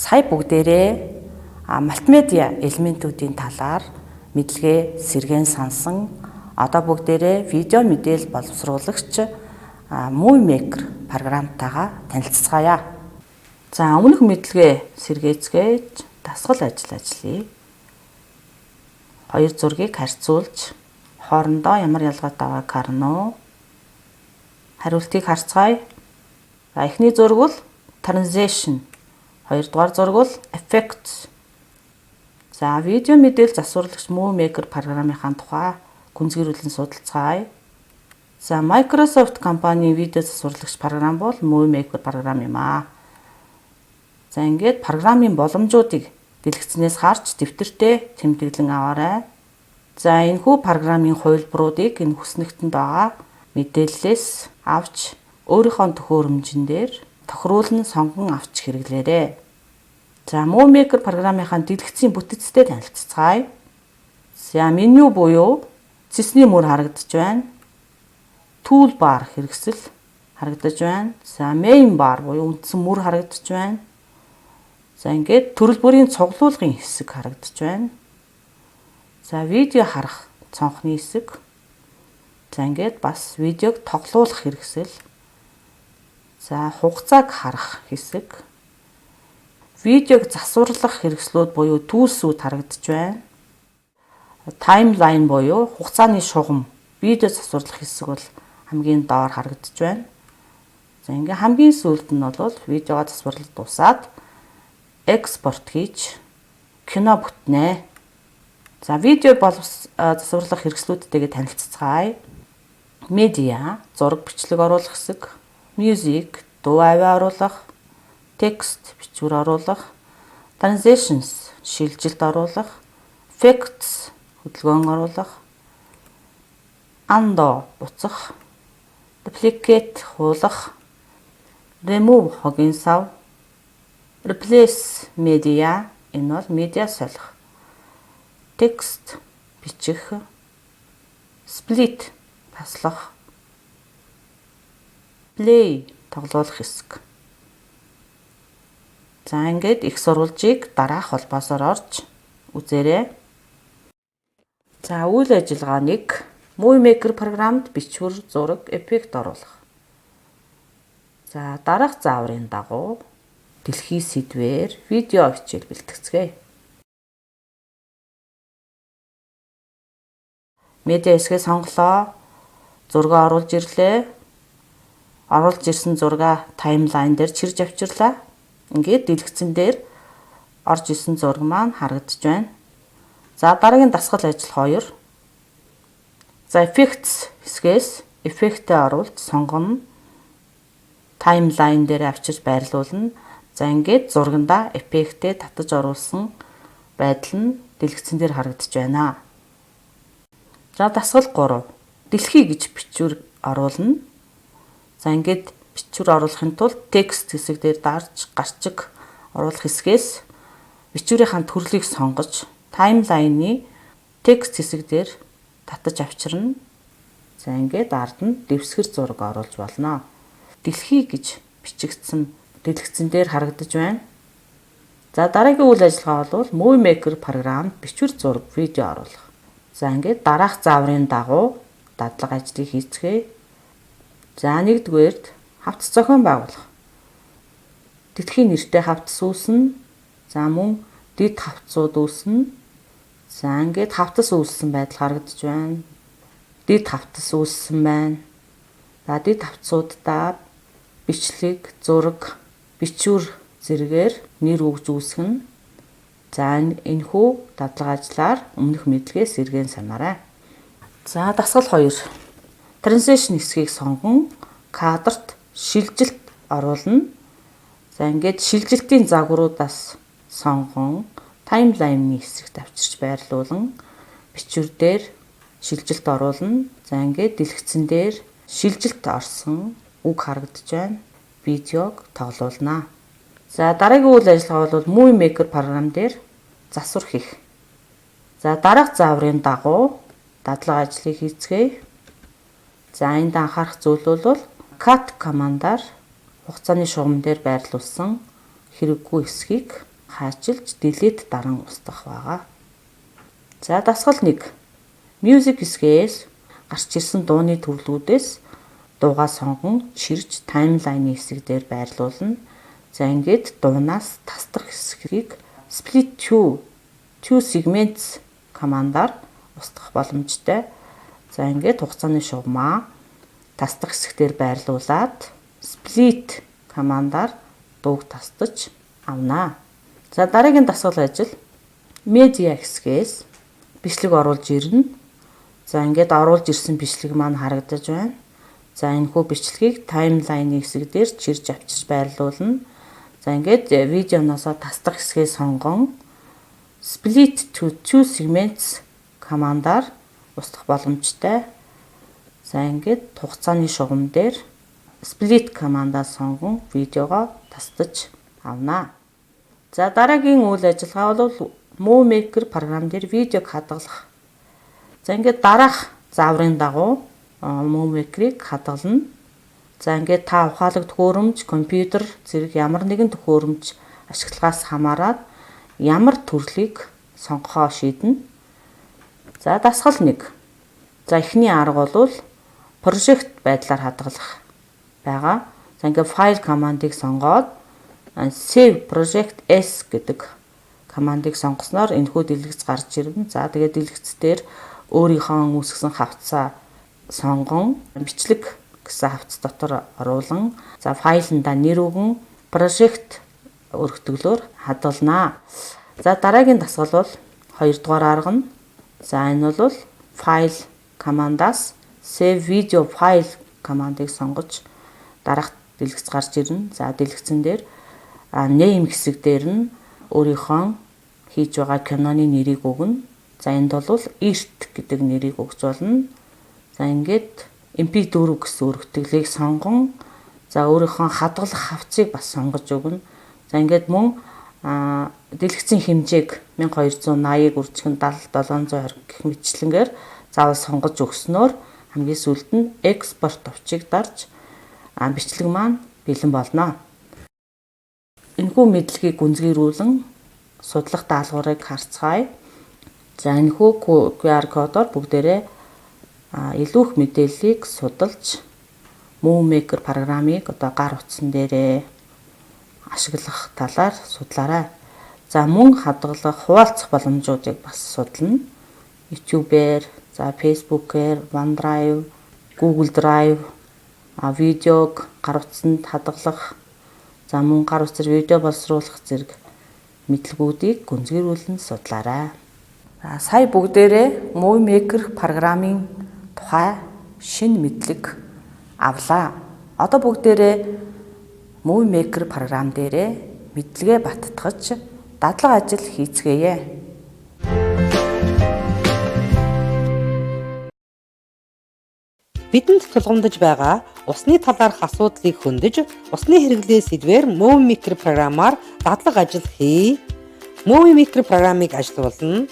Сая бүгдээрээ мультимедиа элементүүдийн талаар мэдлэгээ сэргээн сансан. Одоо бүгдээрээ видео мэдээлэл боловсруулагч Movie Maker програмтайгаа танилцацгаая. За, өмнөх мэдлэгээ сэргээцгээж дасгал ажил ажиллая. Хоёр зургийг харьцуулж хоорондоо ямар ялгаатай байгааг харна уу? Хариултыг харцгаая. За, эхний зураг бол transition. Хоёрдугаар зураг бол effects. За, видео мэдээлэл засварлагч Movie Maker програмынхаа тухай гүнзгийрүүлэн судалцгаая. За, Microsoft компанийн видео засварлагч програм бол Movie Maker програм юм аа. За, ингээд програмын боломжуудыг дэлгэцнээс харж дэвтэртээ тэмдэглэн аваарай. За, энэхүү програмын хувилбаруудыг энэ хүснэгтэнд байгаа мэдээллээс авч өөрийнхөө төхөөрөмжин дээр тохируулан сонгон авч хэрэглээрэй. За, Movie Maker програмынхаа дэлгэцийн бүтцтэй танилцацгаая. За, меню буюу цэсний мөр харагдаж байна. Toolbar хэрэгсэл харагдаж байна. За, main bar буюу үндсэн мөр харагдаж байна. За, ингээд төрөл бүрийн цуглуулгын хэсэг харагдаж байна. За, видео харах цонхны хэсэг. За, ингээд бас видеог тоглуулах хэрэгсэл. За, хугацааг харах хэсэг. Видеог засварлах хэрэгслүүд буюу tools үүд харагдаж байна. Timeline буюу хугацааны шугам, видео засварлах хэсэг бол хамгийн доор харагдаж байна. За, ингээ хамгийн сүүлд нь бол видеого засварлаж дуусаад экспорт хийж кино бүтнэ. За, видео засварлах хэрэгслүүдтэйгээ танилцацгаая. Медиа, зураг, бичлэг оруулах хэсэг, music, дуу авиа оруулах, text, бичвэр оруулах, transitions, шилжилт оруулах, effects, хөдөлгөөн оруулах, undo, буцах, duplicate, хуулах, remove, хогийн сав, replace media, энэ бол медиа солих, text, бичих, split, таслах, play, тоглуулах хэсэг. За, ингээд их сурвалжийг дараах холбоосоор орж үзээрэй. За, үйл ажиллагаа 1. Movie Maker програмд бичвэр, зураг, эффект оруулах. За, дараах зааврын дагуу дэлхий сэдвээр видео хичээл бэлтгэцгээе. Медиа хэсгээ сонголоо. Зургаа оруулж ирлээ. Оруулж ирсэн зургаа timeline дээр чирж авчирлаа. Ингээд дэлгэцэн дээр орж ирсэн зураг маань харагдаж байна. За, дараагийн дасгал ажил 2. За, effects хэсгээс эффектээ оруулж сонгоно. Timeline дээр авчирч байрлуулна. За, ингээд зургандаа эффектээ татаж оруулсан байдал нь дэлгэцэн дээр харагдаж байна. За, дасгал 3. Дэлхий гэж бичвэр оруулна. За, ингээд бичвэр оруулахын тулд текст хэсэг дээр дарж гарчиг оруулах хэсгээс бичвэрийн төрлийг сонгож timeline ы текст хэсэг дээр татаж авчирна. За, ингээд ард нь дэвсгэр зураг оруулж болно. Дэлхий гэж бичигдсэн дэлгэцэн дээр харагдаж байна. За, дараагийн үйл ажиллагаа бол Movie Maker програмд бичвэр, зураг, видео оруулах. За, ингээд дараах зааврын дагуу дадлага ажлыг хийцгээе. За, нэгдүгээрт хавтас зохион байгуулах. Дэлхийн нэртэй хавтас үүснэ. За, мөн дэд хавтсууд үүснэ. За, ингээд хавтас үүссэн байдал харагдаж байна. Дэд хавтас үүссэн байна. За, дэд хавтсуудаа бичлэг, зураг, бичвэр зэрэгээр нэр өгж үүсгэнэ. За, энэхүү дадлага ажлаар өмнөх мэдлэгээ сэргээн санаарай. За, дасгал 2. Transition хэсгийг сонгон кадрт шилжилт оруулна. За, ингээд шилжилтийн загваруудаас сонгон timeline ы хэсэгт авчирч байрлуулан бичвэр дээр шилжилт оруулна. За, ингээд дэлгэцэн дээр шилжилт орсон үг харагдаж байна. Видеог тоглуулнаа. За, дараагийн үйл ажиллагаа бол Movie Maker програм дээр засвар хийх. За, дараах зааврын дагуу дадлага ажлыг хийцгээе. За, энд анхаарах зүйл бол cut командаар хугацааны шугам дээр байрлуулсан хэрэггүй хэсгийг хаачилж delete даран устгах байгаа. За, дасгал 1. Music хэсгээс гарч ирсэн дууны төрлүүдээс дуугаа сонгон чирж timeline ы хэсэг дээр байрлуулна. За, ингээд дуунаас тасдах хэсгийг split to two segments командаар устгах боломжтой. За, ингээд хугацааны шугамаа тасдах хэсэг дээр байрлуулад split командаар дууг тасдаж авнаа. За, дараагийн дасгал ажил медиа хэсгээс бичлэг оруулж ирнэ. За, ингээд оруулж ирсэн бичлэг маань харагдаж байна. За, энэхүү бичлэгийг timeline ы хэсэг дээр чирж авчирч байрлуулна. За, ингээд видеоноосоо тасдах хэсгээ сонгон split to two segments командаар устгах боломжтой. За, ингээд хугацааны шугам дээр split командаа сонгон видеогоо тасдаж авнаа. За, дараагийн үйл ажиллагаа бол Movie Maker програм дээр видеог хадгалах. За, ингээд дараах зааврын дагуу Movie Maker-ыг хадгална. За, ингээд та ухаалаг төхөөрөмж, компьютер зэрэг ямар нэгэн төхөөрөмж ашиглахаас хамаарат ямар төрлийг сонгохоо шийднэ. За, дасгал 1. За, эхний арга бол project байдлаар хадгалах байгаа. За, ингээд file командыг сонгоод save project as гэдэг командыг сонгосноор энэхүү дэлгэц гарч ирнэ. За, тэгээд дэлгэц дээр өөрийнхөө үүсгэсэн хавтсаа сонгон бичлэг гэсэн хавтас дотор оруулан, за, файландаа нэр өгөн project өргөтгөлөөр хадгалнаа. За, дараагийн дасгал бол хоёрдугаар арга нь. За, энэ бол file командаас save video file командыг сонгож дараах дэлгэц гарч ирнэ. За, дэлгэцэн дээр name хэсэг дээр нь өөрийнхөө хийж байгаа киноны нэрийг өгнө. За, энд бол эрт гэдэг нэрийг өгч болно. За, ингээд MP4 гэсэн өргөтгөлийг сонгон, за, өөрийнхөө хадгалах хавтсыг бас сонгож өгнө. За, ингээд мөн дэлгэцийн хэмжээг 1280-ыг үржих нь 7720 гэх мэтчилэнгээр заавал сонгож өгснөөр хамгийн сүүлд нь экспорт товчийг дарж бичлэг маань бэлэн болно. Энэхүү мэдлэгийг гүнзгийрүүлэн судлах даалгаврыг харцгаая. За, энэхүү QR кодоор бүгдээрээ илүү их мэдээллийг судалж Movie Maker программыг одоо гар утсан дээрээ ашиглах талаар судлаарай. За, мөн хадгалах, хуваалцах боломжуудыг бас судлана. YouTube-ээр, за, Facebook-ээр, OneDrive, Google Drive видеог гар утсанд хадгалах, за, мөн гар утсаар видео боловсруулах зэрэг мэдлэгүүдийг гүнзгийрүүлэн судлаарай. За, сая бүгдээрээ Movie Maker программын тухай шинэ мэдлэг авлаа. Одоо бүгдээрээ Movie Maker програм дээрээ мэдлэгээ баттгаж дадлага ажил хийцгээе. Бидэнд тулгамдаж байгаа усны талаарх асуудлыг хөндөж, усны хэрэглээ сэдвээр Movie Maker програмаар дадлага ажил хий. Movie Maker програмыг ажилуулна.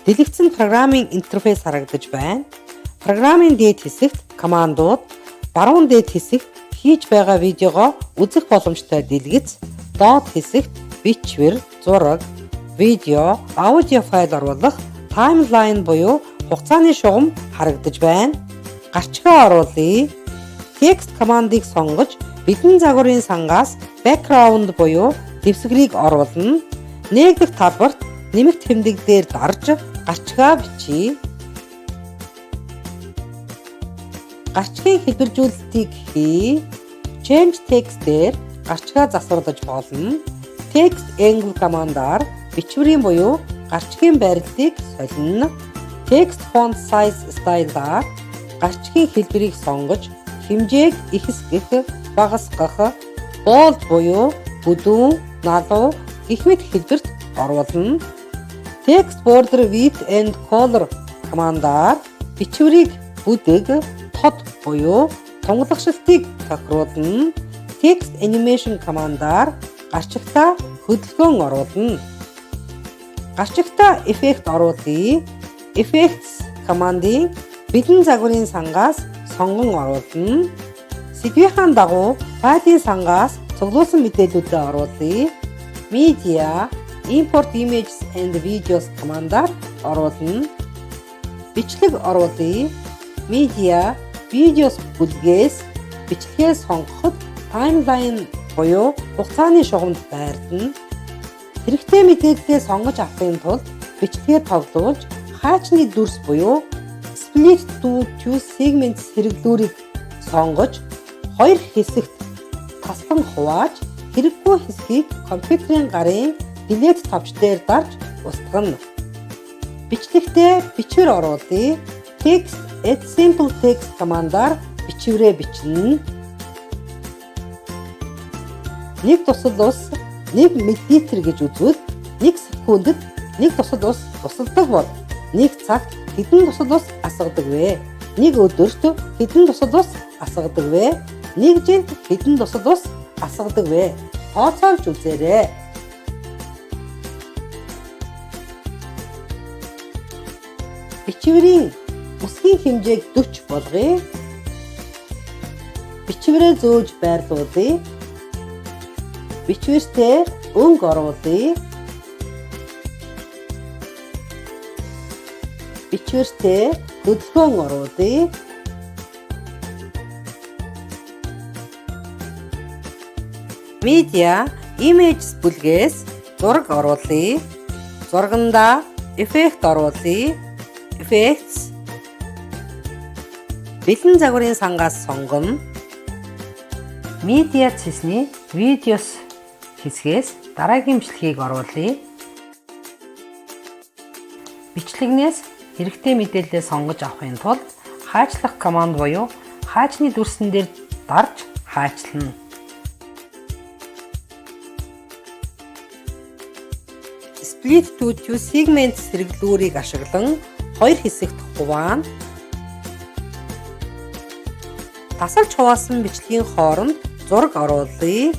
Дэлгэцэнд програмын интерфейс харагдаж байна. Програмын дээд хэсэгт командууд, баруун дээд хэсэгт хийж байгаа видеогоо үзэх боломжтой дэлгэц, доод хэсэгт бичвэр, зураг, видео, аудио файл оруулах timeline буюу хугацааны шугам харагдаж байна. Гарчгаа оруулъя. Текст командыг сонгож бэлэн загварын сангаас background буюу дэвсгэрийг оруулна. Нээгдэх талбарт нэмэх тэмдэг дээр дарж гарчгаа бичье. Гарчгийн хэлбэржүүлэлтийг хий. Change text дээр гарчгаа засварлаж болно. Text angle командаар бичвэрийн буюу гарчгийн байрлалыг солино. Text font size style-аар гарчгийн хэлбэрийг сонгож хэмжээг ихэсгэх, багасгах, bold буюу бүдүүн, налуу гэх мэт хэлбэрт оруулна. Text border width and color командаар бичвэрийг бүдэг, тод буюу тунгалагшилтыг тохируулна. Text animation командаар гарчигтаа хөдөлгөөн оруулна. Гарчигтаа эффект оруулъя. Effects командын бэлэн загварын сангаас сонгон оруулна. Сэдвийнхаа дагуу файлын сангаас цуглуулсан мэдээллүүдээ оруулъя. Media, Import Images and Videos командаар оруулна. Бичлэг оруулъя. Media, Videos бүлгээс бичлэгээ сонгоход timeline буюу хугацааны шугамд байрлана. Хэрэгтэй мэдээллээ сонгож авахын тулд бичлэгээ тоглуулж, хаачны дүрс буюу Split to Two Segments хэрэглүүрийг сонгож, хоёр хэсэгт таслан хувааж, хэрэггүй хэсгийг компьютерийн гарын Delete товч дээр дарж устгана. Бичлэгтээ бичвэр оруулъя. Text Add Simple Text командаар бичвэрээ бичнэ. Нэг дусал ус 1 мл гэж үзвэл, 1 секундэд нэг дусал ус дусалдаг бол 1 цагт хэдэн дусал ус асгадаг вэ? Нэг өдөрт хэдэн дусал ус асгадаг вэ? Нэг жилд хэдэн дусал ус асгадаг вэ? Тооцоолж үзээрэй. Бичвэрийн үсгийн хэмжээг 40 болгоё. Бичвэрээ зөөж байрлуулъя. Бичвэртээ өнгө оруулъя. Бичвэртээ хөдөлгөөн оруулъя. Media, Images бүлгээс зураг оруулъя. Зургандаа эффект оруулъя. Effects, бэлэн загварын сангаас сонгоно. Media цэсний Videos хэсгээс дараагийн бичлэгийг оруулъя. Бичлэгнээс хэрэгтэй мэдээллээ сонгож авахын тулд хаачлах команд буюу хаачны дүрсэн дээр дарж хаачлана. Split to Two Segments хэрэглүүрийг ашиглан хоёр хэсэгт хуваана. Тасалж хуваасан бичлэгийн хооронд зураг оруулъя.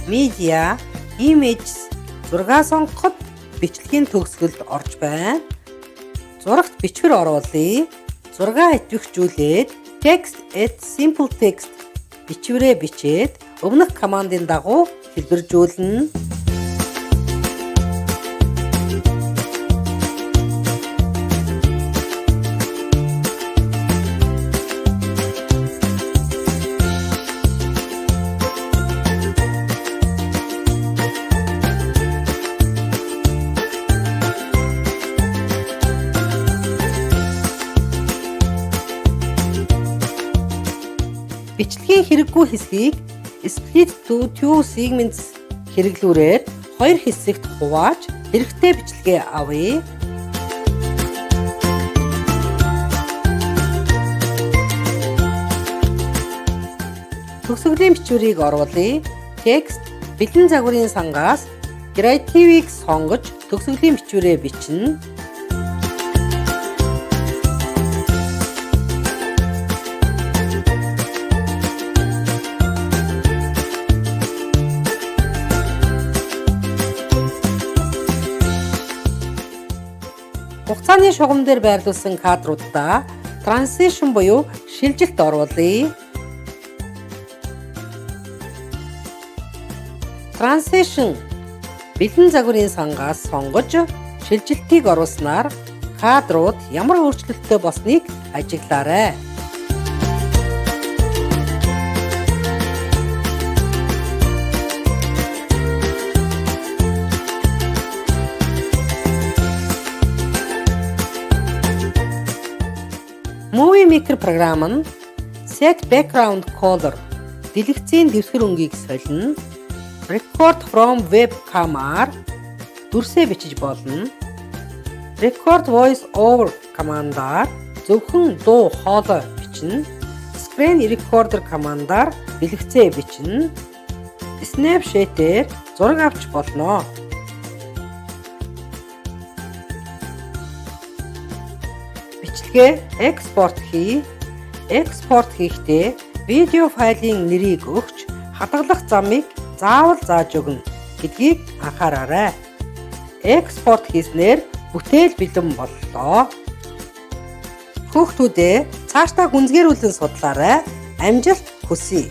Media, Images, зургаа сонгоход бичлэгийн төгсгөлд орж байна. Зурагт бичвэр оруулъя. Зургаа идэвхжүүлээд Text Add Simple Text бичвэрээ бичээд өмнөх командын дагуу хэлбэржүүлнэ. Бичлэгийн хэрэггүй хэсгийг Split to Two Segments хэрэглүүрээр хоёр хэсэгт хувааж, хэрэгтэй бичлэгээ авъя. Төгсгөлийн бичвэрийг оруулъя. Текст, бэлэн загварын сангаас Creative-ийг сонгож төгсгөлийн бичвэрээ бичнэ. Хугацааны шугам дээр байрлуулсан кадруудаа transition буюу шилжилт оруулъя. Transition, бэлэн загварын сангаас сонгож шилжилтийг оруулснаар кадрууд ямар өөрчлөлттэй болсныг ажиглаарай. Movie Maker програм нь Set Background Color, дэлгэцийн дэвсгэр өнгийг солино. Record from webcam-аар дүрсээ бичиж болно. Record voice over командаар зөвхөн дуу хоолой бичнэ. Screen recorder командаар дэлгэцээ бичнэ. Snapshot-ээр зураг авч болно. Бичлэгээ экспорт хий. Экспорт хийхдээ видео файлын нэрийг өгч, хадгалах замыг заавал зааж өгнө гэдгийг анхаараарай. Экспорт хийснээр бүтээл бэлэн боллоо. Хүүхдүүдээ цаашдаа гүнзгийрүүлэн судлаарай. Амжилт хүсье.